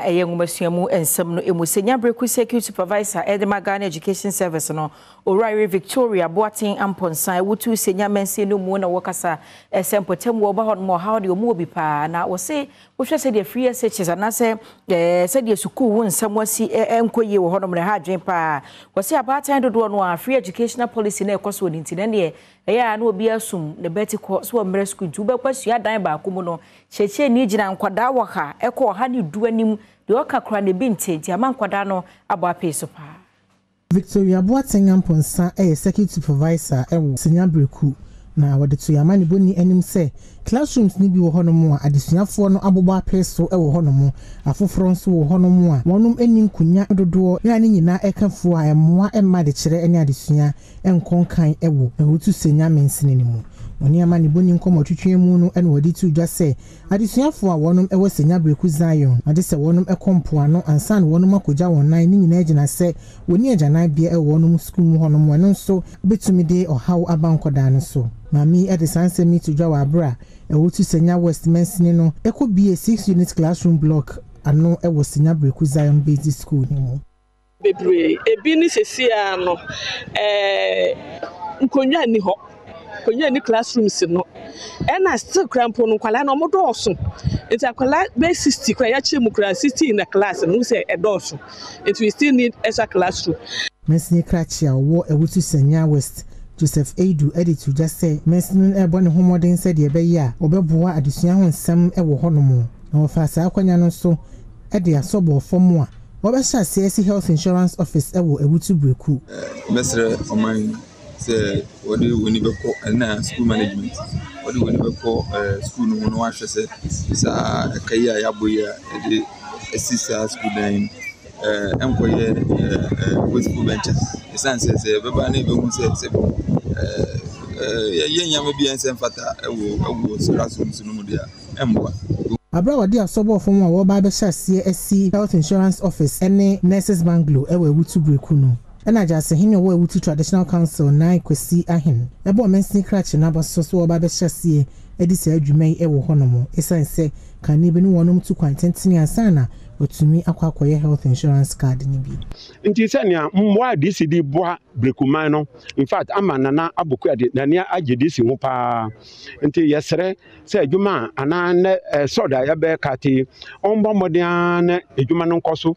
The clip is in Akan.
ɛyɛ nwomasua mu nsɛm no mu. Senya Breku Circuit Supervisor de ma Ghana Education Service no, Owurayere Victoria Boateng Amponsah, wotu Senya mansin no mu na wɔkasa sɛ mpɔtam wɔ ba hɔ nom ɔhaw deɛ ɔmu wɔ bi paa, na wɔse wohwɛ sɛdeɛ free SHS anaasɛ sɛdeɛ sukuu ho nsɛm asi nkɔ yie wɔ hɔnom no, ɛha adwene paa. Wɔse abaatan dodoɔ no a free educational policy na ɛkɔ soɔ no nti na ɛneɛ ɛyɛ a na obi asum ne bɛti kɔ so wɔ mmerɛ sukuu nti wobɛkɔ asua dan baako mu no, kyerɛkyerɛni gyina nkwadaa wɔ ha ɛkɔ 110 anim deɛ ɔka koraa na ebi nte, nti ama nkwadaa no abɔ apee so paa. Victoria Boateng Amponsah yɛ circuit supervisor wɔ Senya Breku, na wɔde to yɛn amanebɔni anim sɛ classrooms no bi wɔ hɔnom a adesuafoɔ no abobɔ apee so wɔ hɔnom, afoforɔ nso wɔ hɔnom a wɔnom nni nkonnwa dodoɔ a ne nyinaa ɛka fuo a ɛmmoa mma adekyerɛ ne adesua nkɔ nkan wɔ Awutu Senya mansini no mu. Wɔne amanebɔni nkɔmmɔtwetwe mu no na wɔde to dwa sɛ adesuafoɔ a wɔnom wɔ Senya Breku Zion ade sɛ wɔnom kɔ mpoano ansa na wɔnom akɔgya wɔn nan ne nyinaa gyina sɛ wɔnni agyananbea wɔ wɔnom sukuu mu hɔnom, ɛno nso bɛtumi de ɔhaw aba nkɔdaa no so. Maame yi de saa nsɛm yi to dwa wɔ abere a Awutu Senya West mansini no kɔ bie 6 unit classroom block ano wɔ Senya Breku Zion Basic School no mu. Bebree ebi ne sesia no nkonnwa nni hɔ, nkonnwa nni classrooms no, ɛna still kora mpo no nkwadaa no ɔmo dɔɔso, nti akwadaa bɛyɛ 60 kora yɛakyɛ mu kora 60 in the class no sɛ ɛdɔɔso, nti we still need extra classroom. Mansini krakye a ɔwɔ Awutu Senya West, Joseph Eidu, de to dwa sɛ mansini no rebɔ ne ho mmɔden sɛdeɛ ɛbɛyɛ a wɔbɛboa adesua ho nsɛm wɔ hɔnom, na wɔfaa saa akwanya no nso de asɔ fam a wɔbɛhyɛ aseɛ asi health insurance office wɔ Awutu Breku. Mɛsrɛ ɔman sɛ wɔde wɔn ani bɛkɔ ɛna school management wɔde wɔn ani bɛkɔ school no mu na wɔahwɛ sɛ saa ɛka yi a yɛabɔ yi a yɛde asi saa school dan yi ɛnkɔyɛ wasteful venture, ɛsiane sɛ yɛbɛba na yɛbɛhu sɛ yɛyɛ nneɛma bi a ɛnsɛ mfata ɛwɔ classrooms no mu deɛ a, ɛmmoa. Abere a wɔde asɔbɔɔ fam a wɔreba abɛhyɛ aseɛ asi health insurance office ne nurses bungalow wɔ Awutu Breku no, ɛna Gyasehene a ɔwɔ Awutu Traditional Council, Nai Kwesi Ahen, ɛbɔɔ mansini krakye n'aba so so wɔreba abɛhyɛ aseɛ adi saa adwuma yi wɔ hɔnom, ɛsiane sɛ kane bi ne wɔnom tu kwan tentene ansa na wɔatumi akɔ akɔyɛ health insurance card no bi. Nti sɛnea mmoa a DC de boa Brekuman no, in fact, ama Nana Aboku ade n'ani agye DC ho paa, nti yɛsrɛ sɛ adwuma a anaa nnɛ sɔd a yɛbɛyɛ kate yi, ɔmbɔ mmɔden ara na adwuma no nkɔ so.